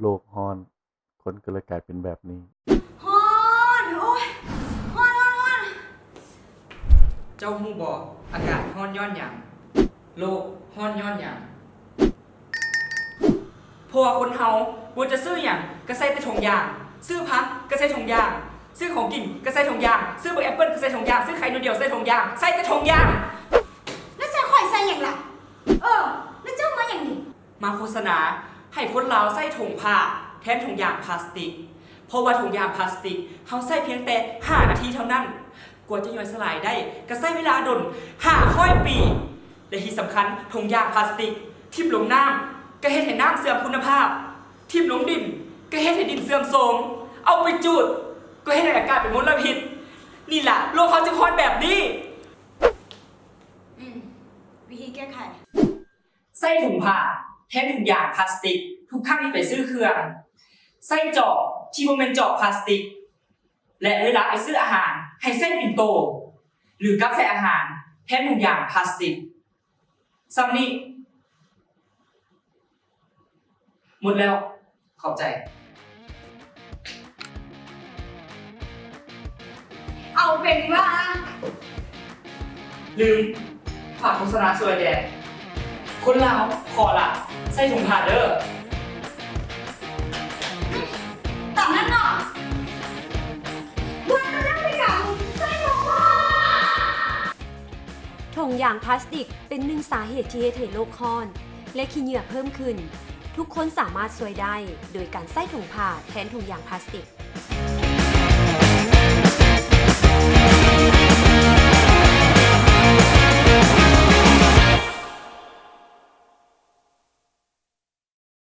ໂລກຮ້ອນ ຄົນກໍເລີຍກາຍເປັນແບບນີ້. ຮ້ອນ ໂອ້ຍ ຮ້ອນ ຮ້ອນ ຮ້ອນ. ເຈົ້າຮູ້ບໍ່ ອາກາດຮ້ອນຍ້ອນຫຍັງ? ໂລກຮ້ອນຍ້ອນຫຍັງ? ເພາະວ່າຄົນເຮົາບໍ່ວ່າຈະຊື້ຫຍັງກໍໃສ່ແຕ່ຖົງຢາງ, ຊື້ຜັກກໍໃສ່ຖົງຢາງ, ຊື້ຂອງກິນກໍໃສ່ຖົງຢາງ, ຊື້ບັກແອັບເປິ້ນກໍໃສ່ຖົງຢາງ, ຊື້ໄຂ່ໜ່ວຍດຽວໃສ່ຖົງຢາງ, ໃສ່ແຕ່ຖົງຢາງ. ແລ້ວໃສ່ຂ້ອຍໃສ່ຫຍັງລະ? ເອີ ແລ້ວເຈົ້າມາຫຍັງນີ້? ມາໂຄສະນາໃຫ້ຄົນລາວໃຊ້ຖົງຜ້າແທນຖົງຢາງພລາສຕິກ, ເພາະວ່າຖົງຢາງພລາສຕິກເຮົາໃຊ້ພຽງແຕ່ຫ້ານາທີເທົ່ານັ້ນ, ກວ່າຈະຍ່ອຍສະຫຼາຍໄດ້ກໍໃຊ້ເວລາດົນຫ້າຮ້ອຍປີ, ແລະທີ່ສຳຄັນຖົງຢາງພລາສຕິກຖິ້ມລົງນ້ຳກໍເຮັດໃຫ້ນ້ຳເສື່ອມຄຸນນະພາບ, ຖິ້ມລົງດິນກໍເຮັດໃຫ້ດິນເສື່ອມໂຊມ, ເອົາໄປຈູດກໍເຮັດໃຫ້ອາກາດເປັນມົນລະພິດ. ນີ້ລະໂລກເຮົາຈຶ່ງຮ້ອນແບບນີ້. ອືມ ວິທີແກ້ໄຂ. ໃຊ້ຖົງຜ້າແທນຖົງຢາງພລາສຕິກທຸກຄັ້ງທີ່ໄປຊື້ເຄື່ອງ. ໃຊ້ຈອກທີ່ບໍ່ແມ່ນຈອກພລາສຕິກ ແລະ ເວລາໄປຊື້ອາຫານໃຫ້ໃຊ້ປິ່ນໂຕ ຫຼື ກັບໃສ່ອາຫານແທນຖົງຢາງພລາສຕິກ. ສ່ຳນີ້. ໝົດແລ້ວ. ຂອບໃຈ. ເອົາເປັນວ່າ ລືມ ຝາກໂຄສະນາຊ່ວຍແດ່. ຄົນລາວຂໍລະ ໃສ່ຖົງຜ້າເດີ້. ຕາມນັ້ນເນາະ. ເມືອງນະຄອນ ໃສ່ຖົງຜ້າ. ຖົງຢາງພລາສຕິກເປັນໜຶ່ງສາເຫດທີ່ເຮັດໃຫ້ໂລກຮ້ອນ ແລະ ຂີ້ເຫຍື້ອເພີ່ມຂຶ້ນ. ທຸກຄົນສາມາດຊ່ວຍໄດ້ໂດຍການໃຊ້ຖົງຜ້າແທນຖົງຢາງພລາສຕິກ.